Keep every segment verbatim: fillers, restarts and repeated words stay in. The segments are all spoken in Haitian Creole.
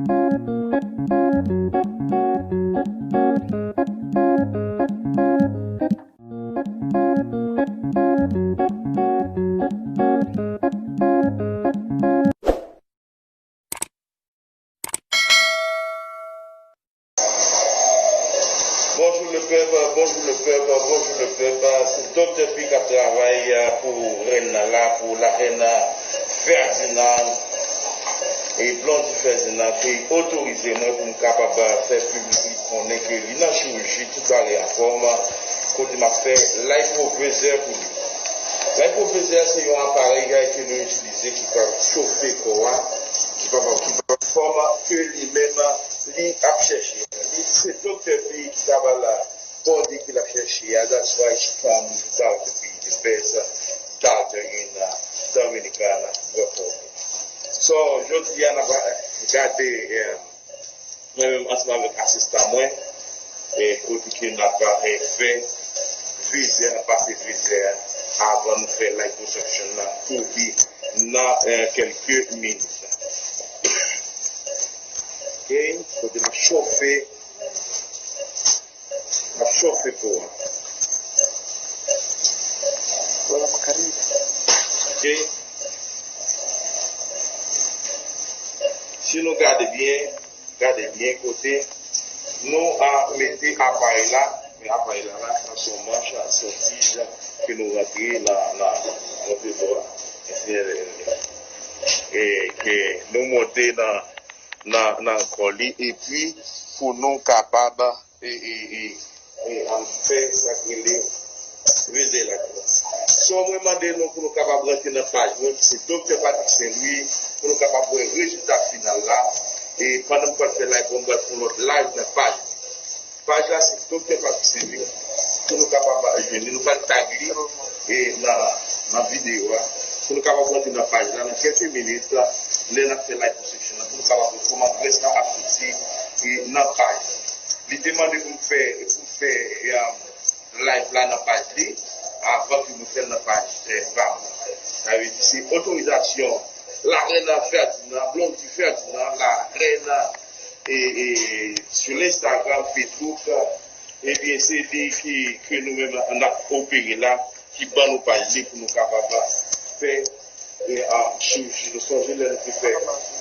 Bonjou lepèp, bonjou lepèp, bonjou lepèp. Se Doktè P k ap travay pou rèn nan la, pou larèn Ferdinand e Blondy Ferdinand ki otorize mwen pou m kapab fè piblik li konnen ke li nan chiruji, tout bagay anfòm, kote m ap fè lipovezè pou li. Lipovezè se yon aparèy ke nou itilize ki ka chofe kò a, ki pa, ki pa fòm ke li menm li ap chèche. Li se Doktè P ki ka ba l body ke l ap chèche a. That's why she come to Doctor P, the best doctor in uh, Dominican Republic. So, jodi a n ap gade eh, mwen menm ansanm avèk asistan mwen, eh, kote ke n ap eh, fè vezè, n ap pase vezè avan nou fè liposuction nan pou li nan eh, kèlke minit. Ok, kote n ap chofe, n ap chofe po a. Ok. Si nou gade byen, gade byen kote nou a mete aparèy la, men aparèy la la, sa se yon manch, se yon tij ke nou rantre nan, nan, nan vedo a. E ke nou monte nan, nan, nan kò li, epi pou nou kapab e, e, e, e, an fè sa k rele vezè la. So, mwen mande nou pou nou kapab rantre nan paj mwen, ki se Doktè Patrick Saint Louis, pou nou kapab wè rezilta final la. E pandan m pral fè live, mwen pral fè yon lòt live nan paj mwen. Paj la se Doktè Patrick Saint Louis, pou nou kapab jwenn li. Nou pral tag li e nan, nan videyo a, pou nou kapab rantre nan paj la, nan kèlke minit, lè n ap fè liposuction an, pou nou kapab wè kòman grès la ap soti e nan paj la. Li te mande pou m fè, pou m fè eh, live la nan paj li, avan ke nou fè l nan paj eh, pa m. Sa vle di se otorizasyon larèn Ferdinand, Blondy Ferdinand, larèn e, e, sou Instagram, Facebook, ebyen se li ki, ke nou menm n ap opere la, ki ban nou paj li pou nou kapab fè e, a, chiruji. Nou sonje lè nou te fè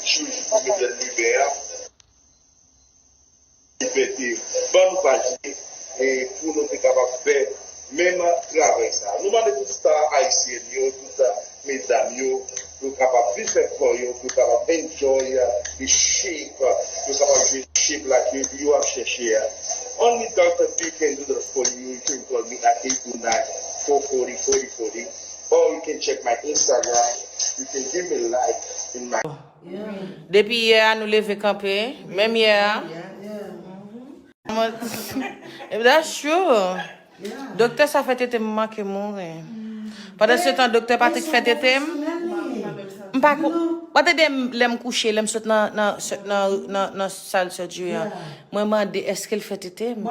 chiruji pou Medlène Lubert a, li te ban nou paj li e pou nou te kapab fè menm travay sa. Nou mande tout star ayisyèn yo, tout medam yo, pou yo kapab vin fè kò yo, pou yo kapab enjoy the shape, pou yo kapab jwenn shape la ke yo ap chèche a. Only Doctor P can do that for you. You can call me at eight two nine, four forty, forty forty, or you can check my Instagram. You can give me like in my Depi yè a nou leve kanpe, menm yè a. That's true. Doktè sa fè tete m manke mouri. Pandan se tan, Doktè Patrick fè tete m. M pa ko. Ou pa tande m lè m kouche, lè m sot nan, nan, sot nan, nan, nan sal surgery a. Mwen mande, èske l fè tete m?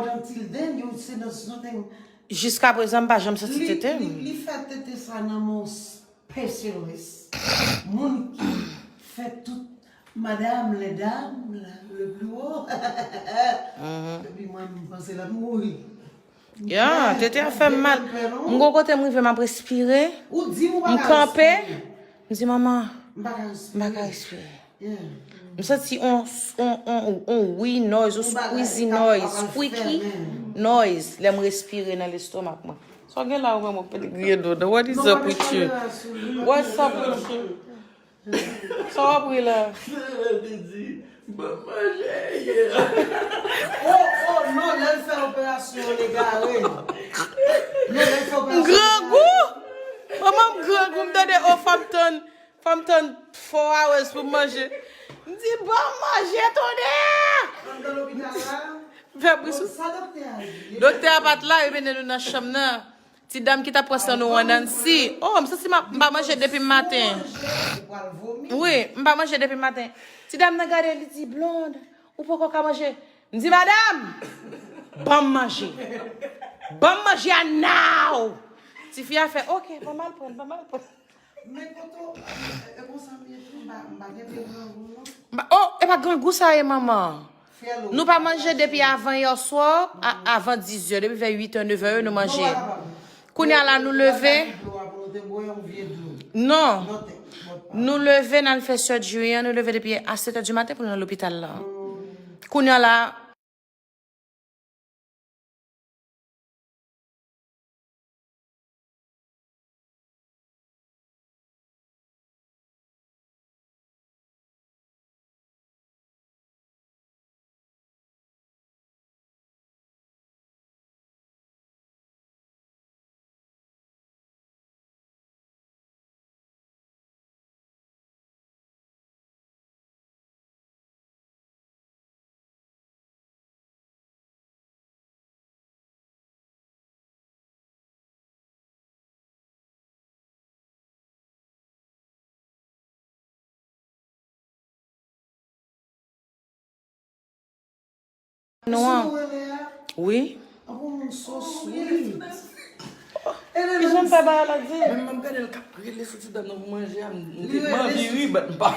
Jiska prezan, m pa janm santi tete m. Li fè tete sa nan mon Spécialist. Moun ki fè tout madam, les dames, le plus haut. Epi mwen, m panse l ap mouri. Ya, tete a fè m mal. M gon kote m rive, m ap respire. M kanpe. M di, manman, m pa ka respire. M santi on, on, on, on wi noise, on squeezy noise, squeaky noise lè m respire nan lestomak mwen. Sa w gen la, ou menm, ou pete griyen do nan. What is up with you? What's up with you? Sa w ap ri la? Sè te di, ban m manje yè. Oh, oh, non, lè l fè operasyon, l egare. Non, lè l fè operasyon, l egare. M grangou! Manman, m grangou, m tande, oh, fò m tann. Fò m tann four hours pou m manje. M di, ban m manje, tonnè! Anndan lopital la? Fè bri sou. Bon, sa doktè a di? Doktè a pa t la, yo mennen nou nan chanm nan. Ti dam ki t ap pran san nou an, Nancy. Oh, m santi m ap, m pa manje depi maten. Ou pral vomi. Wi, m pa manje depi maten. Ti dam nan gade, li di, Blonde, ou poko ka manje? M di, madam, ban m manje. Ban m manje a now! Tifi a fè, ok, ban m al pran, ban m al pran. Men kote, e konsa m ye tou, m pa, m pa gen pye grangou, non. Ba- Oh, e pa grangou sa ye, manman. Fè lo. Nou pa manje depi avan yè swa, a- avan dizè, depi vè uit è, nèf è, nou manje. Kounye a la, nou leve. Non. Nou leve, n al fè surgery an, nou leve depi a sèt è di maten pou nou nan lopital la. Kounye a la, Nou an. Wi. Ki jan m fè bagay la di? Menm m ap gade l k ap rele soti dam nan pou manje a, m te m anvi ri, but m pa.